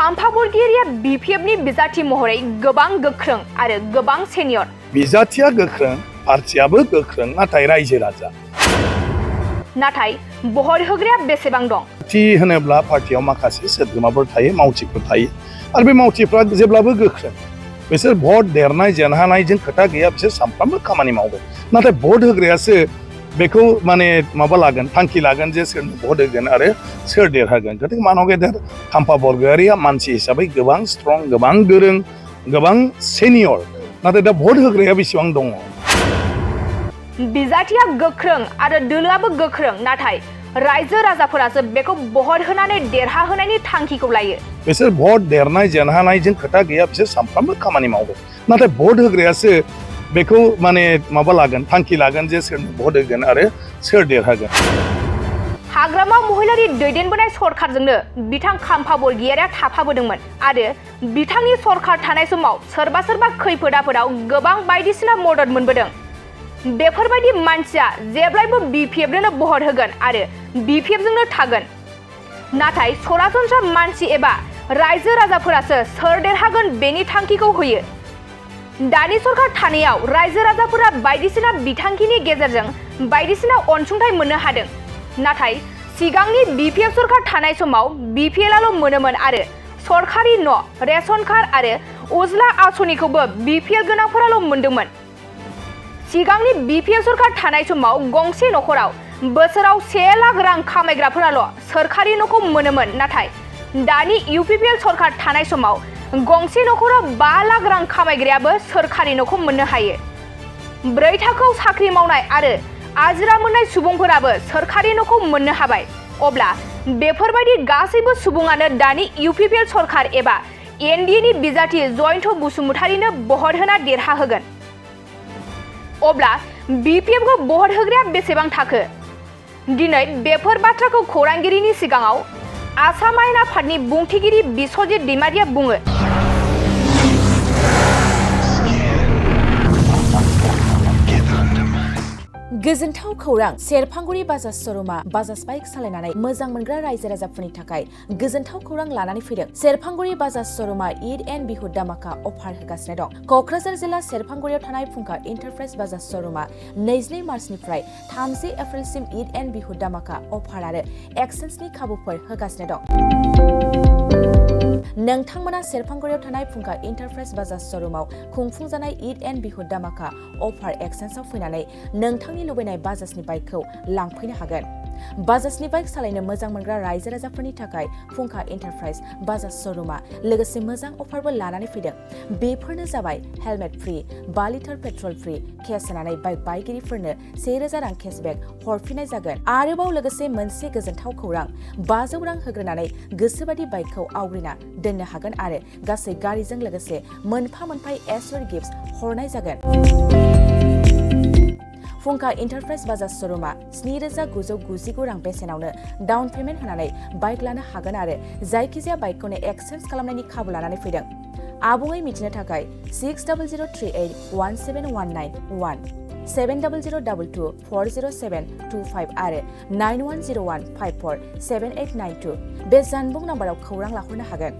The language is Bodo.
खाम्फाबरगिरिया BPF नि बिजाथि महरै गोबां गोख्रों आरो गोबां सेनियर। बिजाथिया गोख्रों, पार्टियाबो गोख्रों, नाथाय रायजो राजा। नाथाय बहर होग्राया बेसेबां दं? पार्टी होनोब्ला पार्टियाव माखासे सोद्रोमाफोर थायो, मावथिफोर थायो, आरो बे मावथिफ्रा जेब्लाबो गोख्रों। बिसोर भट देरनाय जेनहानायजों खोथा गैया, बिसोर सानफ्रामबो खामानि मावगोन। नाथाय भट होग्रायासो बेखौ माबा लागोन, थांखि लागोन जे सोर भट होगोन आरो सोर देरहागोन। गतिके मानव गेदेर खाम्फा बरगयारिया मानसि हिसाबै गोबां स्ट्रं, गोबां गोरों, गोबां सेनियर। नाथाय दा भट होग्राया बेसेबां दङ? बिजाथिया गोख्रों आरो दोलोआबो गोख्रों, नाथाय रायजो राजाफोरासो बेखौ बहर होनानै देरहाहोनायनि थांखिखौ लायो। बिसोर भट देरनाय जेनहानायजों खोथा गैया, बिसोर सानफ्रामबो खामानि मावगोन। नाथाय भट होग्रायासो बेखौ माबा लागोन, थांखि लागोन जे सोर भट होगोन आरो सोर देरहागोन। हाग्रामा महिलारि दैदेनबोनाय सरखारजोंनो बिथां खाम्फा बरगयारिया थाफाबोदोंमोन आरो बिथांनि सरखार थानाय समाव सोरबा सोरबा खैफोद आफोदाव गोबां बायदिसिना मदद मोनबोदों। बेफोरबायदि मानसिया जेब्लायबो BPF जोंनो बहर होगोन आरो BPF जोंनो थागोन। नाथाय सरासनस्रा मानसि एबा रायजो राजाफोरासो सोर देरहागोन बेनि थांखिखौ होयो। दानि सरखार थानायाव रायजो राजाफोरा बायदिसिना बिथांखिनि गेजेरजों बायदिसिना अनसुंथाइ मोननो हादों। नाथाय सिगांनि BPF सरखार थानाय समाव BPLआल' मोनोमोन आरो सरखारि न', रेशन कार्ड आरो उज्ला आसनिखौबो BPL गोनांफोराल' मोनदोंमोन। सिगांनि BPF सरखार थानाय समाव गंसे नखराव बोसोराव 1 लाख रां खामायग्राफोराल' सोरखारि न'खौ मोनोमोन। नाथाय दानि UPPL सरखार थानाय समाव गंसे नखराव 5 लाख रां खामायग्रायाबो सोरखारि न'खौ मोननो हायो। 4 थाखोआव साख्रि मावनाय आरो आजिरा मोननाय सुबुंफोराबो सोरखारि न'खौ मोननो हाबाय। अब्ला बेफोरबायदि गासैबो सुबुङानो दानि UPPL सरखार एबा NDA नि बिजाथि जयन्त बसुमतारिनो बहर होना देरहाहोगोन। अब्ला BPF खौ बहर होग्राया बेसेबां थाखो? दिनै बेफोर बाथ्राखौ खौरांगिरिनि सिगाङाव आसाम आयेन आफादनि बुंथिगिरि बिस्वजित दैमारिया बुङो। गोजोनथाव खौरां, सेरफांगुरि बाजाज श'रुमा बाजाज बाइक सालायनानै मोजां मोनग्रा रायजो राजाफोरनि थाखाय गोजोनथाव खौरां लानानै फैदों। सेरफांगुरि बाजाज श'रुमा ईद एन्ड बिहु दामाका अफार होगासिनो दं। क'क्राझार जिल्ला सेरफांगुरियाव थानाय फुंखा इन्टारप्राइज बाजाज श'रुमा 22 मार्चनिफ्राय 30 एप्रिलसिम ईद एन्ड बिहु दामाका अफार आरो एक्सेन्सनि खाबुफोर होगासिनो दं। नोंथांमोना सेरफांगुरियाव थानाय फुंखा इन्टारप्राइज बाजाज श'रुमाव खुंफुंजानाय ईद एन्ड बिहु दामाका अफार एक्सेन्सआव फैनानै नोंथांनि लुबैनाय बाजाजनि बाइकखौ लांफैनो हागोन। बाजाजनि बाइक सालायनो मोजां मोनग्रा रायजो राजाफोरनि थाखाय फुंखा इन्टारप्राइज बाजाज श'रुमा लोगोसे मोजां अफारबो लानानै फैदों। बेफोरनो जाबाय helmet free, 5 litre petrol free, case होनानै बाइक बायगिरिफोरनो 1000 रां केसबेक हरफिननाय जागोन। आरोबाव लोगोसे मोनसे गोजोनथाव खौरां, 500 रां होग्रोनानै गोसोबादि बाइकखौ आवग्रिना दोननो हागोन आरो गासै गारिजों लोगोसे मोनफा एसर गिफ्ट हरनाय जागोन। फुंखा इन्टारप्राइज बाजाज श'रुमा 7999 रां बेसेनावनो डाउन पेमेन्ट होनानै बाइक लानो हागोन आरो जायखिजाया बाइकखौनो एक्सचेन्ज खालामनायनि खाबु लानानै फैदों। आबुङै मिथिनो थाखाय 6003817191 7002240725 आरो 9101547892 बे जानबुं नाम्बाराव खौरां लाहरनो हागोन।